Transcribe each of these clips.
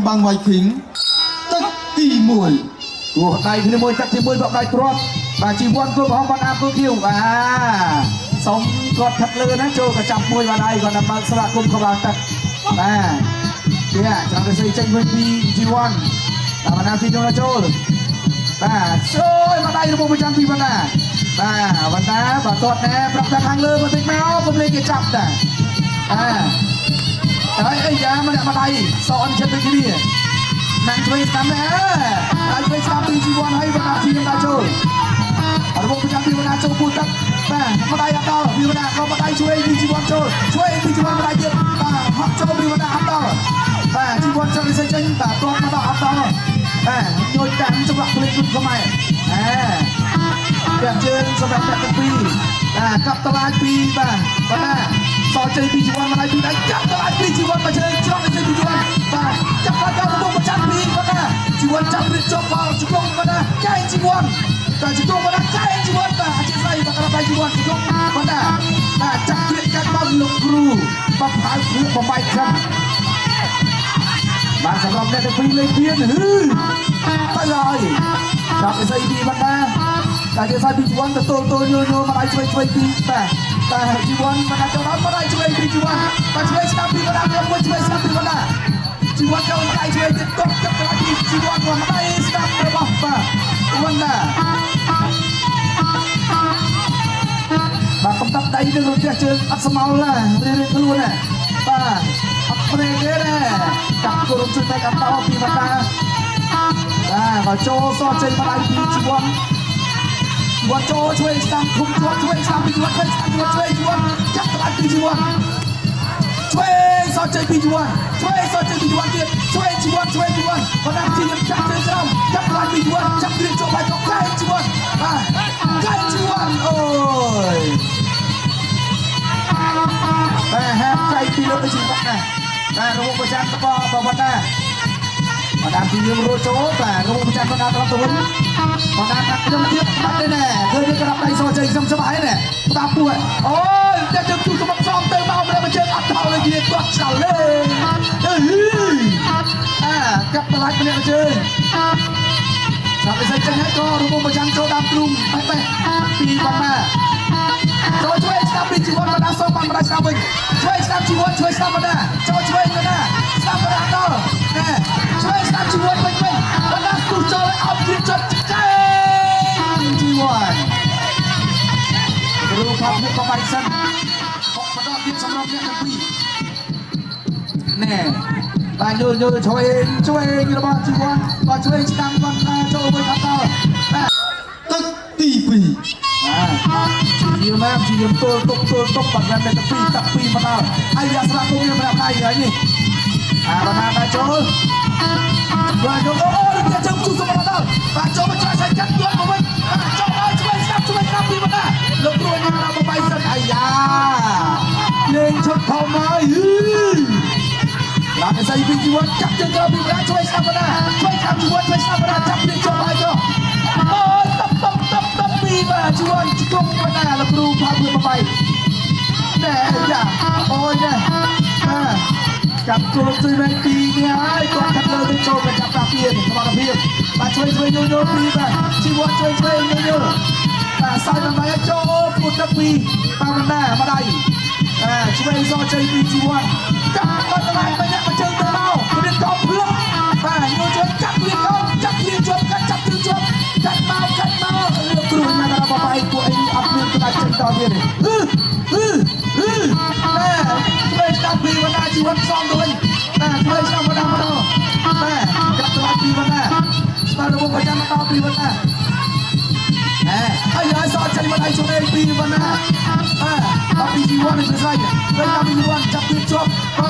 បាំងវ៉ៃឃីងទឹកទី1 គោះដៃគ្នាមួយទឹកជាមួយបបដៃទ្របបាទជីវ័នគោះប្រហោងបាត់អាបគោះខៀវបាទសុំគាត់ថិតលើណាចូលក៏ចាប់មួយបាទដៃគាត់ដើម្បីស្វាគមន៍ក្បាលទឹកបាទជាចាំទៅស្អីចេញវិញពីជីវ័នបាទបណ្ណាទីចូលចូលបាទចូលមកដៃរបស់ប្រចាំពីបណ្ណាបាទបណ្ណាបាទគាត់ណែប្រាប់ថាខាងលើបន្តិចមកកុំលេងគេចាប់តាអាហើយអីយ៉ាម្នាក់មកដៃសអន់ចិត្តដូចគ្នា ណាំងជួយស្ដាំដែរដៃជួយស្ដាំពីជីវ័នហើយបណ្ដាជីវដាចូលរបស់ប្រចាំពីបណ្ដាចូលពូទឹកបាទម្ដាយអត់ដល់ពីបណ្ដាក៏ម្ដាយជួយពីជីវ័នចូលជួយពីជីវ័នម្ដាយទៀតបាទហត់ចូលពីបណ្ដាអត់ដល់បាទជីវ័នចូលចេញចេញបាទតមកដល់អត់ដល់បាទញយតាមចម្លាក់ភ្លេចគុណខ្មែរអែទាំងជើងសម្រាប់អ្នកទាំងពីរបាទកាប់តឡាយពីបាទបណ្ដាសល់ជ័យពីជីវ័នម្ដាយពីដៃចាប់តឡាយពីជីវ័នមកជើងច្រកជ័យពីជីវ័នបាទចាប់បាត់ដល់របស់ប្រចាំពីបណ្ដាជីវ័នចាប់រៀបជាប់បោជង្គង់បណ្ដាកែងជីវ័នតែជង្គង់បណ្ដាកែងជីវ័នបាទអធិស្ឋានបាទក្របដៃជីវ័នជង្គង់បណ្ដាបាទចាប់គ្រៀតកាត់មកលោកគ្រូបាទផៅគ្រឿងបំបែកសិនបាទសម្រាប់អ្នកទាំងពីរលេខទៀនហឺទៅហើយចាប់អីស្អីពីបណ្ដាតែជាស្អីពីជីវ័នទៅទល់ទល់ញយញយមកដៃឆ្វេងឆ្វេងពីបាទតែជីវ័នបណ្ដាចូលដល់មកដៃឆ្វេងពីជីវ័នបាទឆ្វេងស្ដាប់ពីបណ្ដាខ្ញុំមួយឆ្វេងស្ដាប់ពីបណ្ដាជីវ័នចូលមកដៃឆ្វេងទៀតកត់ចាប់កន្លះពីជីវ័នមកដៃស្ដាប់របស់បាទបណ្ដាបាទកំតាប់ដៃនឹងរន្ទះជើងអត់ស្មោលណារៀងរៀងខ្លួនណាបាទអត់ព្រេទេណាចាប់គោរមជួយតែអត់ដល់ពីបណ្ដាបាទបើចូលសោះចេញមកដៃពីជីវ័នជីវ័នចូលជួយស្ដាំឃុំជាប់ជួយស្ដាំពីជីវ័នជួយស្ដាំជីវ័នជួយជីវ័នចាប់កន្លះពីជីវ័នជួយសោះចេញពីជីវ័នជួយសោះចេញពីជីវ័នទៀតជួយជីវ័នជួយជីវ័នបណ្ដាជីវ័នចាប់ជើងក្រោមចាប់កន្លះពីជីវ័នចាប់គ្រៀងចូលបាយកកែជីវ័នបាទកែជីវ័នអូយ បាទហាមចៃពីលើជីវិតណាបាទរបស់ប្រចាំតបបវណ្ណាបណ្ដាទីយើងរត់ចូលបាទរបស់ប្រចាំបណ្ដាត្រឡប់ទៅវិញបណ្ដាថាខ្ញុំទៀតបាត់ទេណែឃើញក្រាប់ដៃសជ័យខ្ញុំច្បាស់ហើយណែផ្ដាពួយអូយតែជើងទូសម្បសំទៅមកម្នាក់មួយជើងអត់ថោលេគ្នាគាត់ឆ្លលេអឺអាកាប់តម្លៃម្នាក់មួយជើងចាប់ទៅចេញហើយក៏របស់ប្រចាំចូលតាមទ្រូងបេះបេះពីបណ្ដាចូលជួយស្ដាប់ពីជីវិតបណ្ដាសូមបានបណ្ដាស្ដាប់វិញជួយស្ដាប់ជីវិតជួយស្ដាប់បណ្ដាចូលជួយបណ្ដាស្ដាប់បណ្ដាដល់ណែជួយស្ដាប់ជីវិតវិញវិញបណ្ដាស្ទុះចូលឲ្យអោបគ្រៀបចុចកែជីវិតរូបភាពនេះក៏បាច់សិនបកបន្តទៀតសម្រាប់អ្នកទាំងពីរណែបាទយល់យល់ជួយជួយរបស់ជីវិតបាទជួយស្ដាប់បណ្ដាចូលវិញអត់ដល់បាទ ទឹកទី2 បាទជាមែនជាទល់ទុកទល់ទុកបាត់តែទៅពីតាក់ពីមកដល់ហើយយ៉ាស្លាប់ពុំមានប្រាប់ដៃហើយនេះអាបណ្ដាដល់ចូលបាទចូលអូអូជើងជុះសម្រាប់ដល់បាទចូលមកច្រាស់សាច់កាត់ទាត់មកវិញបាទចូលឲ្យឆ្វេងស្ដាប់ឆ្វេងស្ដាប់ពីបណ្ដាលោកគ្រូញ៉ាំដល់បៃសិនអាយ៉ាលេងឈុតធំហើយហឺបាទស្អីពីជីវិតចាប់ជើងក្រោយពីបណ្ដាឆ្វេងស្ដាប់បណ្ដាឆ្វេងស្ដាប់ជីវិតឆ្វេងស្ដាប់បណ្ដាចាប់ព្រៀងចូលហើយចុះអូយតបតបតបតបពីបាទជីវិតជង្គង់បណ្ដាលោកគ្រូផាព្រឿបៃណែយ៉ាអូយណែបាទចាប់គោលជួយមែនពីនេះហើយគាត់ខាត់លើទៅចូលទៅចាប់តាពីសមត្ថភាពបាទជួយជួយយូរយូរពីបាទជីវិតជួយជួយយូរយូរបាទសើដើម្បីចូលពុទ្ធពីបាទបណ្ដាម្ដាយបាទជួយសជ័យពីជីវិតចាប់បាត់តម្លៃបញ្ញាមកជើងទៅមកព្រៀងកោភ្លឹកបាទយូរជួយចាប់ព្រៀងកោចាប់ព្រៀងជាប់កាត់ចាប់ជើងជាប់កាត់មកកាត់មកលោកគ្រូញ៉ាំដល់បបាយពួកអីអត់មានក្តាច់ចេញតទៀតទេហឺហឺហឺណែជួយស្ដាប់ពីបណ្ដាជីវិតផ្សំទៅវិញបាទជួយស្ដាប់បណ្ដាមកដល់បាទកាត់តម្លៃពីបណ្ដាបាទរបស់ប្រចាំមកដល់ពីបណ្ដា អែហើយហើយសចេញមកដៃជួយពីបណ្ណាអើដល់ពីជីវ័ននេះស្អីវិញដល់ពីជីវ័នចាប់ពីជាប់ក៏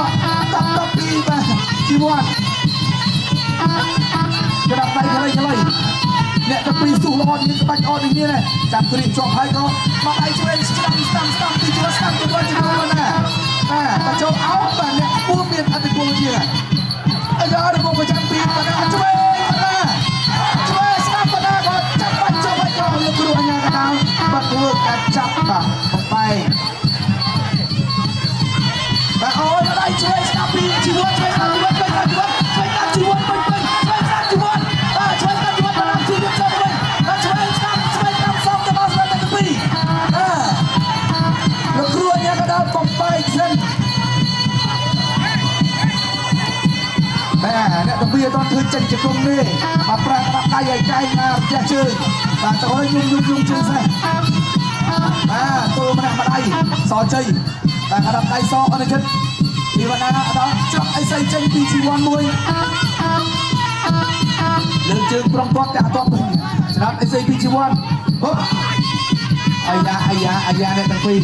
តបតបពីបាទជីវ័នក្តាប់ដៃខ្លីខ្លីអ្នកទៅពីសុះល្អនេះក្បាច់អត់នេះណាចាប់គ្រីជាប់ហើយក៏មកដៃជួយស្ដាំស្ដាំស្ដាំពីជីវ័នស្ដាំជីវ័នជីវ័នណាបាទបើចូលអោបបាទអ្នកពូមានអធិពលជាងអាយ៉ារបស់ប្រចាំពីបណ្ណាជួយបណ្ណាជួយស្ដាំបណ្ណាក៏ចាប់បាច់ជាប់ហើយក៏លោកគ្រូអញ្ញាកដាលបាទធ្វើការចាប់បាទបំបែកបាទអូយដៃជួយស្ដាំពីជីវ័នជួយស្ដាំជីវ័នជួយស្ដាំជីវ័នជួយស្ដាំជីវ័ អ្នកទាំងពីរអត់ទាន់ឃើញចេញជង្គង់ទេបាទប្រាក់បាក់ដៃឲ្យកែងមកផ្ទះជើងបាទតើយំយំយំជើងសេះបាទទល់ម្នាក់ម្ដាយសជ័យបាទកដាប់ដៃសអនុចិត្តពីវណ្ណាអត់ច្រកអីសីចេញពីជីវ័នមួយលើកជើងប្រុងគាត់តែអត់ទាន់ច្រកអីសីពីជីវ័នហូអាយ៉ាអាយ៉ាអាយ៉ាអ្នកទាំងពីរ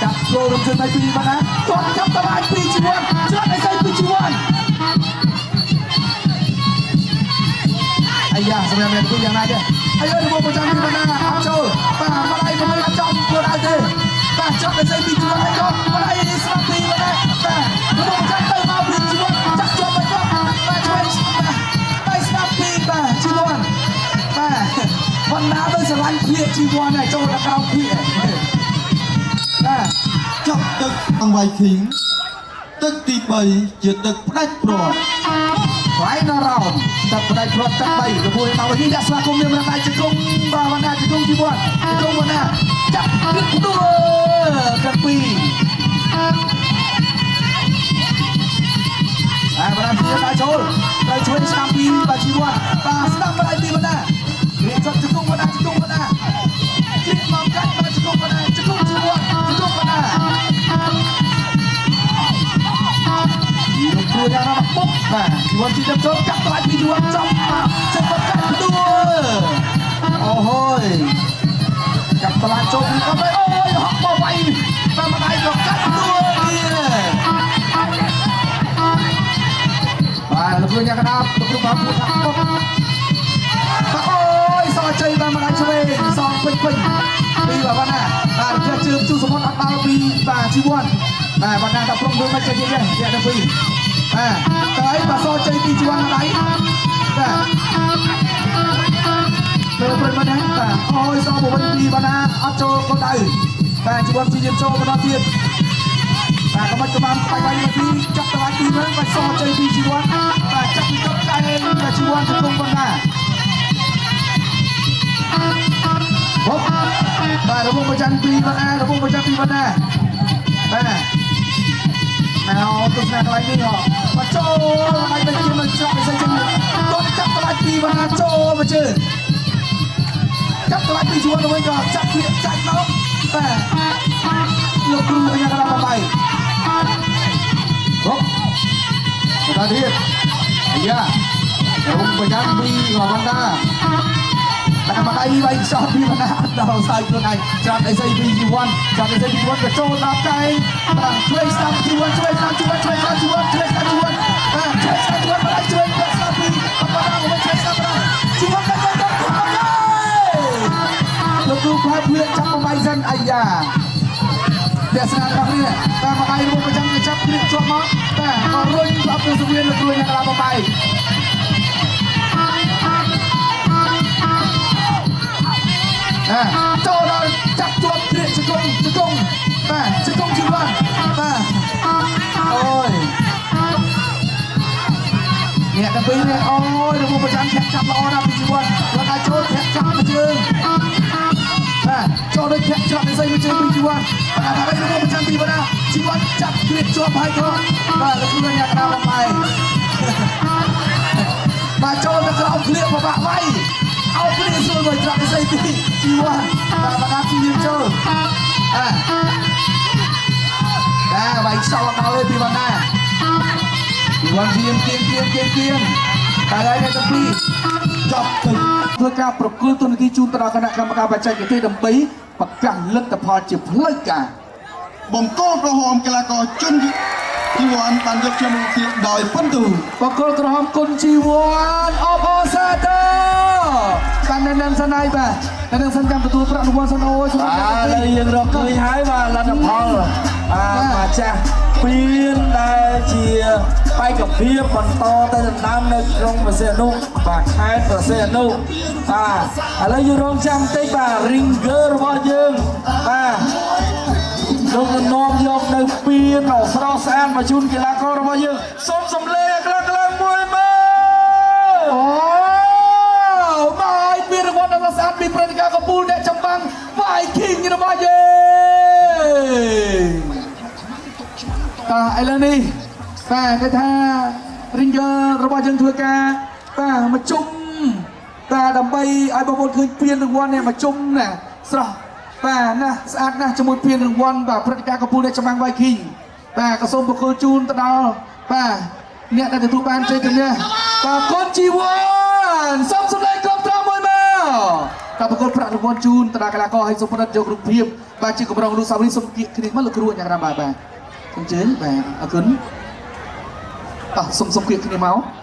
ចាប់គោលរំជើងដៃពីវណ្ណាគាត់ចាប់តបាយពីជីវ័នច្រកអីសីពីជីវ័ន អាយ៉ាសម្រាប់អ្នកពីយ៉ាងណាទេអាយ៉ារបស់ប្រចាំពីបណ្ណាអត់ចូលបាទម្ដាយមិនអត់ចំខ្លួនឯងទេបាទចប់តែស្អីពីជីវិតហើយក៏ម្ដាយនេះស្រាប់ពីបណ្ណាបាទរបស់ប្រចាំទៅមកពីជីវិតចាក់ជាប់ទៅក៏បាទជួយបាទតែស្រាប់ពីបាទជីវិតបាទបណ្ណាទៅស្រឡាញ់ភៀកជីវិតហើយចូលដល់ក្រោមភៀកបាទ ចប់ទឹកអង្គវ៉ៃឃីងទឹកទី3ជាទឹកផ្ដាច់ព្រាត់ Final round ទឹកផ្ដាច់ព្រាត់ទឹក3រពួយមកវិញដាក់ស្វាគមន៍មានម្នាក់ដៃជង្គង់បាទបណ្ណាជង្គង់ជីវិតជង្គង់បណ្ណាចាប់គឹកដួលទឹក2 បាទបណ្ណាជាដាក់ចូលត្រូវជួយស្ដាំពីបាទជីវត្តបាទស្ដាំបណ្ដាពីបណ្ណារៀបចំជង្គង់បណ្ណាជង្គង់បណ្ណាជ្រៀកមកកាច់បាទជង្គង់បណ្ណាជង្គង់ជីវត្តជង្គង់បណ្ណាយកគ្រួយ៉ាងណាមកបុកបាទជីវត្តជីទៅចូលកាត់តម្លៃពីជីវត្តចំមកចំមកកាត់ដួលអូហូយកាត់តម្លៃចូលពីអត់អូយហក់មកវាយបាទម្ដាយក៏កាត់ដួលទៀត បាទលោកគ្រូអ្នកកណ្ដាលលោកគ្រូបាទគ្រូថាពុកបាទអូយសជ័យបាទម្ដាយឆ្វេងសងពេញពេញពីបាទវណ្ណាបាទចេះជើងជូសមុទ្រអត់ដល់ពីបាទជីវ័នបាទវណ្ណាដល់ប្រុងធ្វើមិនចេះទេអ្នកទាំងពីរបាទតើអីបាទសជ័យពីជីវ័នម្ដាយបាទពេលប្រិមត្តណាបាទអូយសមកវិញពីវណ្ណាអត់ចូលកូនដៅបាទជីវ័នជាយាមចូលបន្តទៀត បាទកុំឲ្យក្បាលក្បាច់បាយពីចាប់តម្លៃពីមើលបាទសជ័យពីជីវ័នបាទចាប់ពីកប់កែបាទជីវ័នជង្គង់បណ្ណាហុកបាទរវងប្រចាំពីបណ្ណារវងប្រចាំពីបណ្ណាបាទណៅទស្សនាកន្លែងនេះហ៎បាទចូលបាយទៅជាមិនច្រកមិនស្អីចឹងគាត់ចាប់តម្លៃពីបណ្ណាចូលមកជើងចាប់តម្លៃពីជីវ័នទៅវិញក៏ចាប់គ្រាចាច់មកបាទលោកគ្រូអញ្ញាកណ្ដាលបាយ ហុកបន្តទៀតអាយ៉ារំប្រចាំពីវណ្ណាតែម្ដាយវាយខ្សោះពីវណ្ណាអត់ដល់សាយខ្លួនឯងច្រានអីស្អីពីជីវ័នច្រានអីស្អីពីជីវ័នក៏ចូលដល់កែងបាទជួយស្ដាប់ជីវ័នជួយស្ដាប់ជីវ័នជួយស្ដាប់ជីវ័នជួយស្ដាប់ជីវ័នបាទជួយស្ដាប់ជីវ័នម្ដាយជួយស្ដាប់ពីបណ្ណាមកជួយស្ដាប់បណ្ណាជីវ័នទៅទៅទៅលោកគ្រូផ្លែភៀកចាប់បំបីសិនអាយ៉ា ទស្សនារបស់គ្នាបាទម្ដាយរួមប្រចាំគេចាប់គ្រៀកជាប់មកបាទក៏រុញប្រាប់ទៅសវៀនលោកគ្រូអ្នកកលាបំបីអាចូលដល់ចាប់ជាប់គ្រៀកជង្គង់ជង្គង់បាទជង្គង់ជីវ័នបាទអូយអ្នកទាំងពីរនេះអូយរបស់ប្រចាំធាក់ចាប់ល្អណាស់ពីជីវ័នគាត់អាចចូលធាក់ចាប់មួយជើង បាទចូលដូចធាក់ច្រកនិស័យមួយជើងពីជីវ័នបាទថារបស់ប្រចាំពីបណ្ណាជីវ័នចាប់គ្រៀកជាប់ហើយក៏បាទលោកគ្រូអ្នកកណ្ដាលបំបីបាទចូលទៅក្រោមគ្លៀកពិបាកវាយអោគ្លៀកស្រួលមួយច្រកនិស័យពីជីវ័នបាទបណ្ណាជីវចូលបាទបាទវាយខ្សោយដល់ទេពីបណ្ណាជីវ័នជាមគៀងគៀងគៀងគៀងតែហើយអ្នកទាំងពីរ ចប់ទឹក ធ្វើការប្រគល់ទូនាទីជូនទៅដល់គណៈកម្មការបច្ចេកទេសដើម្បីប្រកាសលទ្ធផលជាផ្លូវការ បង្គោលក្រហមកីឡាករជុនជីវ័នបានយកឈ្នះជាដោយពិន្ទុ បង្គោលក្រហមគុណជីវ័នអបអរសាទរបានណែនាំសិនហើយបាទណែនាំសិនចាំទទួលប្រាក់រង្វាន់សិនអូយសូម បាទ អរ ឥឡូវយើងរកឃើញហើយបាទលទ្ធផលបាទម្ចាស់ពៀនដែលជាបេក្ខភាពបន្តទៅដណ្ដើមនៅក្រុងព្រះសីហនុបាទខេត្តព្រះសីហនុបាទឥឡូវយើងរងចាំបន្តិចបាទ ringer របស់យើងបាទលោកនឹងនាំយកនៅពៀនដ៏ស្រស់ស្អាតមកជូនកីឡាកររបស់យើងសូមសម្លេងឲ្យខ្លាំងៗមួយមើល អូបាយពីរង្វាន់ដ៏ស្អាតពីព្រឹត្តិការណ៍កំពូលអ្នកចម្បាំង Viking របស់យើងតោះឥឡូវនេះបាទគេថា Ringer របស់យើងធ្វើការបាទមកជុំបាទដើម្បីឲ្យបងប្អូនឃើញពានរង្វាន់នេះមកជុំណាស្រស់បាទណាស់ស្អាតណាស់ជាមួយពានរង្វាន់បាទព្រឹត្តិការណ៍កំពូលអ្នកចម្បាំង Viking បាទក៏សូមប្រគល់ជូនទៅដល់បាទអ្នកដែលទទួលបានជ័យជំនះបាទកូនជីវ័នសូមសម្លេងគ្រប់ត្រមួយមកតើប្រគល់ប្រាក់រង្វាន់ជូនទៅដល់កីឡាករឲ្យសូមផ្ដិតយករូបភាពបាទជាកម្រងលោកសាវរីសូមគៀកគ្នាមកលោកគ្រូអញ្ញាក្រាមបាទបាទសូមអញ្ជើញបាទអរគុណ តោះសុំសុំគៀកគ្នាមក